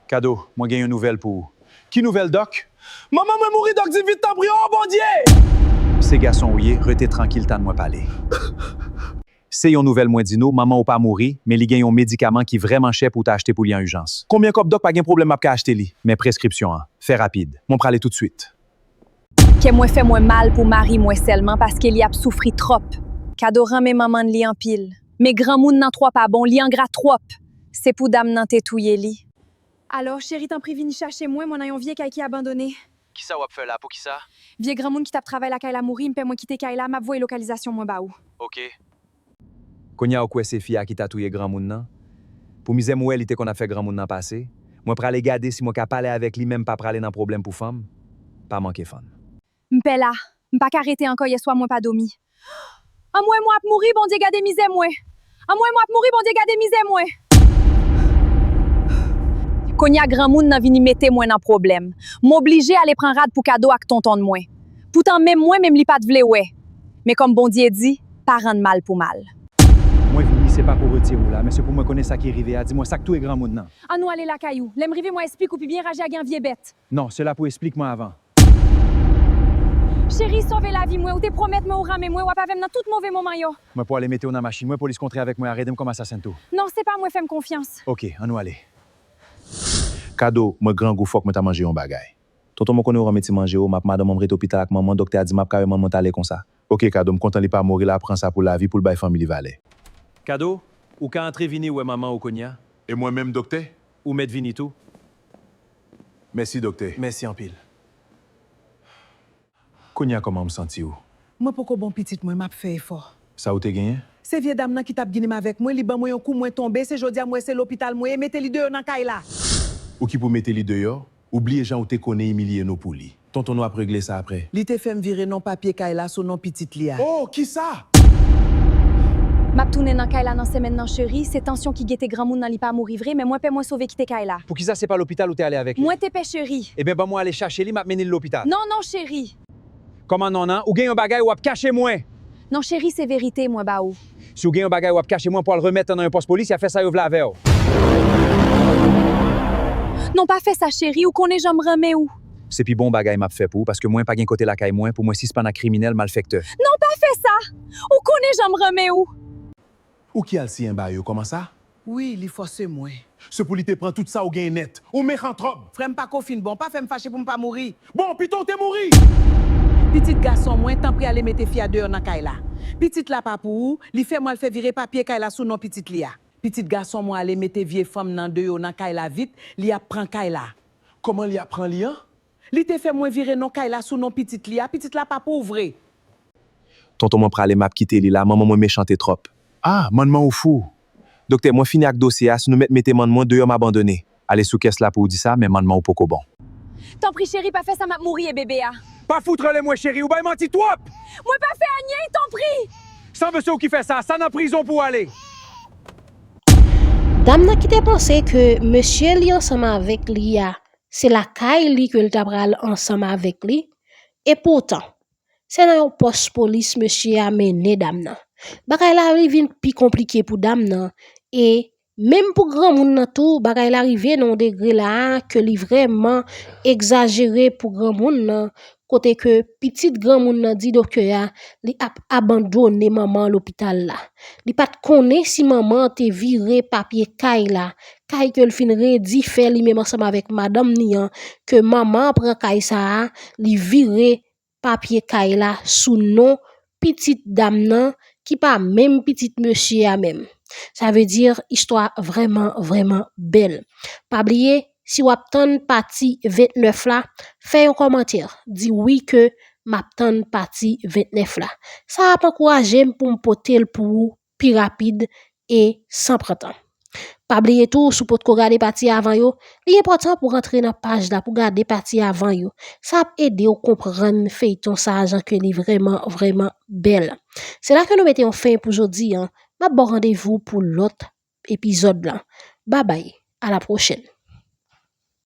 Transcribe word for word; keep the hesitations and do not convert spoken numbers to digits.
Kado, mwen gen yon nouvèl pou ou. Ki nouvèl, dòk? Manman mwen mouri, dòk, di vit, tanpri, o Bondye! Se gason ou ye, rete trankil, tann mwen pale. Se yon nouvèl mwen di nou, manman ou pa mouri, men li gen yon medikaman ki vrèman chè pou w ta achte pou li an ijans. Konbyen kòb, dòk? Pa gen pwoblèm, m ap ka achte li. Men preskripsyon an. Fè rapid. Mwen prale toutswit. Kè mwen fè mwen mal pou mari mwen sèlman paske li ap soufri twòp. Kado renmen manman li anpil. Men granmoun nan twò pa bon, li engra twòp. Se pou dam nan te touye li. Alò, cheri, tanpri vini chache mwen, mwen nan yon vye kay ki abandone. Kisa w ap fè la? Poukisa? Vye granmoun ki t ap travay lakay la mouri, m pè mwen kite kay la, m ap voye lokalizasyon mwen ba ou. Oke. Kounye a ou kwè se fi a ki ta touye granmoun nan? Pou mizè m wè li te konn ap fè granmoun nan pase, mwen prale gade si mwen ka pale avèk li, men m pa prale nan pwoblèm pou fanm. Pa manke fann. M pè la, m pa ka rete ankò, yèswa mwen pa dòmi. Anmwey, mwen ap mouri, Bondye gade mizè mwen. Anmwey, mwen ap mouri, Bondye gade mizè mwen. Kounye a granmoun nan vini mete mwen nan pwoblèm. M oblije ale pran rad pou Kado ak tonton mwen. Poutan menm mwen menm li pa t vle wè. Men kòm Bondye di, pa rann mal pou mal. Mwen vini, se pa pou retire w la, men se pou mwen konnen sa ki rive a. Di mwen sa k touye granmoun nan. Ann nou ale lakay ou. Lè m rive, mwen esplike w pi byen, raje a gen vye bèt. Non, se la pou esplike mwen avan. Cheri, sove lavi mwen, ou te pwomèt mwen ou renmen mwen, w ap avè m nan tout move moman yo. Mwen pou ale mete w nan machin mwen, polis kontre avèk mwen, arete m kòm asasen tou. Non, se pa mwen, fè m konfyans. Oke, ann nou ale. Kado, mwen grangou, fòk mwen ta manje yon bagay. Tonton mwen konnen ou renmen ti manje yo, m ap madanm mwen, m rete lopital ak manman, dòktè a di m ap ka wè manman talè konsa. Oke, Kado, m kontan li pa mori, l ap pran sa pou lavi, pou l bay fanmi li valè. Kado, ou ka antre vini wè manman ou kounye a. E mwen menm, dòktè? Ou mèt vini tou. Mèsi, dòktè. Mèsi anpil. Kounye a kòman w santi w? Mwen poko bon pitit mwen, m ap fè efò. Sa ou te genyen? Se vye dam nan ki t ap ginen m avèk mwen, li ban mwen yon kou, mwen tonbe, se jodi a m wè se lopital mwen ye, mete li deyò nan kay la. Ou ki pou mete li deyò? Ou bliye jan ou te konnen imilye nou pou li. Tonton nou ap regle sa aprè. Li te fè m vire non papye kay la sou non pitit li a. Oh, kisa? M ap tounen nan kay la nan senmenn nan, cheri. Se tansyon ki gete granmoun nan, li pa mouri vre, men mwen pè mwen sove kite kay la. Poukisa se pa lopital ou te ale avèk li? Mwen te pè, cheri. Ebyen, ban mwen ale chache li, m ap mennen l lopital. Non, non, cheri. Kòman non an? Ou gen yon bagay w ap kache mwen? Non, cheri, se verite mwen ba ou. Si w gen yon bagay w ap kache mwen, pral remèt nan yon pòs polis, y a fè sa yo vle avè w. Non, pa fè sa, cheri, ou konnen jan m renmen ou. Se pi bon bagay m ap fè pou ou, paske mwen pa gen kote lakay mwen pou mwen sispann ak kriminèl, malfektè. Non, pa fè sa! Ou konnen jan m renmen ou. Ou ki al siyen ba yo, kòman sa? Wi, li fòse mwen. Se pou li te pran tout sa ou genyen nèt. Ou mechan twòp! Frè m pako fin bon, pa fè m fache pou m pa mouri. Bon, pito w te mouri! Pitit gason mwen, tanpri ale mete fi a deyò nan kay la. Pitit la pa pou ou, li fè mwen al fè vire papye kay la sou non pitit li a. Pitit gason mwen ale mete vye fanm nan deyò nan kay la vit, li ap pran kay la. Kòman li ap pran li an? Li te fè mwen vire non kay la sou non pitit li a, pitit la pa pou ou vre. Tonton mwen prale, m ap kite li la, manman mwen mechante twòp. Ah, manman ou fou! Dòktè, mwen fini ak dosye a, si nou mèt mete manman mwen deyò, m abandone. Ale sou kès la pou w di sa, men manman ou poko bon. Tanpri, cheri, pa fè sa, m ap mouri e bebe a. Pa fout rele mwen cheri, ou bay manti twòp! Mwen pa fè anyen, tanpri! Sanble se ou ki fè sa, sa nan prizon pou w ale! Dam nan ki te panse ke mesye li ansanm avèk li a, se lakay li ke l ta pral ansanm avèk li, epoutan, se nan yon pòs polis mesye a mennen dam nan. Bagay la li vin pi konplike pou dam nan, e menm pou granmoun nan tou, bagay la rive nan yon degre la a ke li vrèman egzajere pou granmoun nan, kote ke pitit granmoun nan di dòktè a li ap abandone manman an lopital la. Li pa t konnen si manman an te vire papye kay la, kay ke l fin redi fè li menm ansanm avèk madanm ni an, ke manman an pran kay sa a, li vire papye kay la sou non pitit dam nan, ki pa menm pitit mesye a menm. Sa vle di, istwa vrèman, vrèman bèl. Pa bliye, si w ap tann pati vennèf la, fè yon kòmantè, di wi ke m ap tann pati vennèf la. Sa ap ankouraje m pou m pote l pou ou pi rapid e san pran tan. Pa bliye tou, si w potko gade pati avan yo, li enpòtan pou w rantre nan paj la pou w gade pati avan yo. Sa ap ede w konprann feyton sa a jan ke li vrèman, vrèman bèl. Se la ke nou mete yon fen pou jodi a. M ap ba w randevou pou lòt epizòd la. Babay, a la pwochèn.